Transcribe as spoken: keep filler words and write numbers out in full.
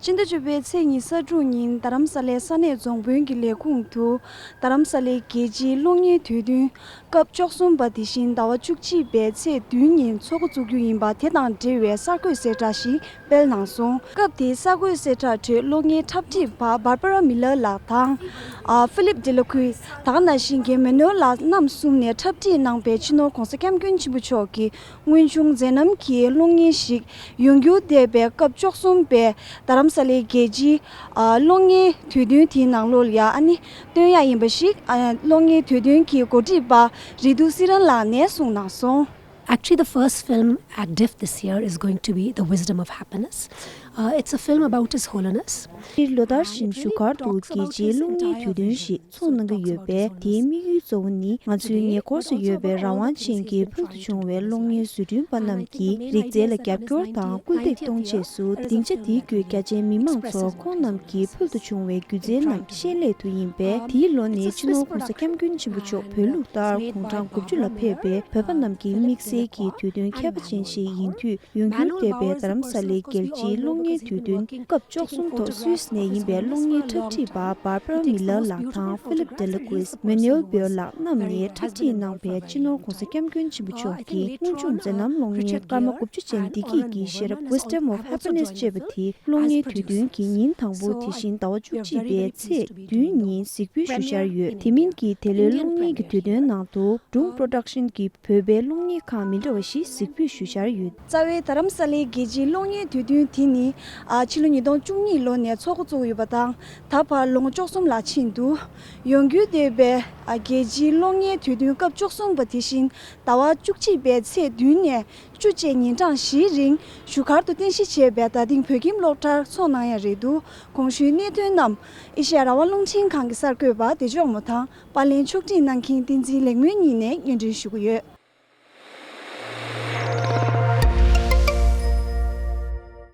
ཕྱི་ཟླ་བཅུ་པའི་ཚེས་ཉི་ཤུ་རྩ་དྲུག་ཉིན་རྡ་རམ་ས་ལའི་ས་གནས་རྫོང་དཔོན་གྱི་ལས་ཁུངས་དུ་རྡ་རམ་ས་ལའི་རྒྱལ་སྤྱིའི་གློག་བརྙན་དུས་སྟོན་སྐབས་བཅུ་གསུམ་པ་དེ་བཞིན་ཟླ་བ་བཅུ་གཅིག་པའི་ཚེས་བདུན་ཉིན་འཚོགས་འགོ་བཙུགས་རྒྱུ་ཡིན་པ་དེ་དང་འབྲེལ་བའི་གསར་འགོད་གསལ་བསྒྲགས་ཤིག་སྤེལ་གནང་སོང་། སྐབས་དེའི་གསར་འགོད་གསལ་བསྒྲགས་ཁྲོད་གློག་བརྙན་འཁྲབ་ཁྲིད་པ་Barbara Miller ལགས་དང་། ཨ། Philippe Delacroix། ད་ག་ནང་བཞིན་གྱི་Manuel ལགས་རྣམ་གསུམ་ནས་འཁྲབ་ཁྲིད་གནང་པའི་སྤྱི་ནོར་༧གོང་ས་༧སྐྱབས་མགོན་ཆེན་པོ་མཆོག་གི་དངོས་བྱུང་མཛད་རྣམ་གྱི་གློག་བརྙན་ཞིག་ཡོང་རྒྱུ་འདས་པའི་སྐབས་བཅུ་གསུམ་པའི་རྡ་རམ་ས་ལའི་རྒྱལ་སྤྱིའི་ཨ་གློག་བརྙན་དུས་སྟོན་དེའི་ནང་ལོགས་ལ་ཡ་ཨ་ནི་སྟོན་ཡག་ཡིན་པ་ཞིག་ཨ་གློག་བརྙན་དུས་སྟོན་གྱི་འགོ་ཁྲིད་པ་Ritu Saran ལགས་ནས་གསུངས་གནང་སོང་། Actually, the first film at diff this year is going to be The Wisdom of Happiness. Uh, it's a film about His Holiness. སྤྱིར་ལོ་ལྟར་བཞིན་བཞུགས་སྒར་དུ་རྒྱལ་སྤྱིའི་གློག་བརྙན་དུས་སྟོན་ཞིག་ཚོགས་གནང་གི་ཡོད་པས། དེའི་དམིགས་ཡུལ་གཙོ་བོ་ནི་ང་ཚོའི་ཉེ་འཁོར་སུ་ཡོད་པའི་རང་དབང་ཅན་གྱི་ཕུལ་དུ་བྱུང་བའི་གློག་བརྙན་བཟོ་སྐྲུན་པ་རྣམས་ཀྱི་རིག་རྩལ་ལ་རྒྱབ་སྐྱོར་དང་སྐུལ་འདེད་གཏོང་ཆེད་སུ། སྡིངས་ཆ་དེའི་བརྒྱུད་རྒྱ་ཆེའི་མི་མང་ཚོར་ཁོང་རྣམས་ཀྱི་ཕུལ་དུ་བྱུང་བའི་སྒྱུ་རྩལ་རྣམས་ཤེས་སླད་དུ་ཡིན་པས། དེའི་ལོ་ནི་སྤྱི་ནོར་༧གོང་ས་༧སྐྱབས་མགོན་ཆེན་པོ་མཆོག་བོད་ལུགས་ལྟར་དགུང་གྲངས་དགུ་བཅུ་ལ་ཕེབས་པའི་བོད་པ་རྣམས་ཀྱི་དམིགས་བསལ་གྱི་དུས་སྟོན་ཁྱད་པར་ཅན་ཞིག་ཡིན་དུས། ཡོང་རྒྱུར་འདས་པའི་རྡ་རམ་ས་ལའི་རྒྱལ་སྤྱིའི་གློག་བརྙན་དུས་སྟོན་སྐབས་བཅུ་གསུམ་ཐོག་སུད་སི་ནས་ཡིན་པའི་གློག་བརྙན་འཁྲབ་ཁྲིད་པ་Barbara Miller ལགས་དང་Philippe Delacroix། Manuel Buell ལགས་རྣམས་ནས་འཁྲབ་ཁྲིད་གནང་པའི་སྤྱི་ནོར་༧གོང་ས་༧སྐྱབས་མགོན་ཆེན་པོ་མཆོག་གི་དངོས་བྱུང་མཛད་རྣམ་གློག་བརྙན་སྐར་མ་དགུ་བཅུ་ཅན་བདེ་སྐྱིད་ཀྱི་ཤེས་རབ་Wisdom of Happiness ཅེས་པ་དེ་གློག་བརྙན་དུས་སྟོན་གྱི་ཉིན་དང་པོ་དེ་བཞིན་ཟླ་བ་བཅུ་གཅིག་པའི་ཚེས་བདུན་ཉིན་གཟིགས་འབུལ་ཞུ་འཆར་ཡོད། དེ་མིན་གྱི་དེ་ལོའི་གློག་བརྙན་གྱི་དུས་སྟོན་ནང་དུ་Drum Production གྱི་བོད་པའི་གློག་བརྙན་ཁང་མི་འདྲ་བ་ཞིག་གཟིགས་འབུལ་ཞུ་འཆར་ཡོད། རྩ་བའི་རྡ་རམ་ས་ལའི་རྒྱལ་སྤྱིའི་གློག་བརྙན་དུས་སྟོན་དེ་ནི་ཨ་ཕྱི་ལོ་ཉིས་སྟོང་བཅུ་གཉིས་ལོ་ནས་འཚོགས་འགོ་བཙུགས་ཡོད་པ་དང་། ད་བར་ལོ་ངོ་བཅུ་གསུམ་ལ་ཕྱིན་འདུག་ཡོང་རྒྱུ་འདས་པའི་ཨ་རྒྱལ་སྤྱིའི་གློག་བརྙན་དུས་སྟོན་སྐབས་བཅུ་གསུམ་པ་དེ་བཞིན་ཟླ་བ་བཅུ་གཅིག་པའི་ཚེས་བདུན་ནས་བཅུ་བཅས་ཉིན་གྲངས་བཞིའི་རིང་བཞུགས་སྒར་དུ་རྟེན་གཞི་བྱས་པའི་རྡ་སྟེང་བོད་ཁྱིམ་གློག་གྲྭར་འཚོགས་གནང་ཡ་རེད་འདུག་གོང་ཞུས་གནད་དོན་རྣམས་ཨེ་ཤེ་ཡ་རང་དབང་རླུང་འཕྲིན་ཁང་གི་གསར་འགོད་པ་བདེ་མཆོག་མོ་དང་པར་ལེན་ཕྱོགས་སྒྲིག་གནང་མཁན་བསྟན་འཛིན་ལེགས་སྨོན་གཉིས་ནས་སྙན་སྒྲོན་ཞུ་གི་ཡོད།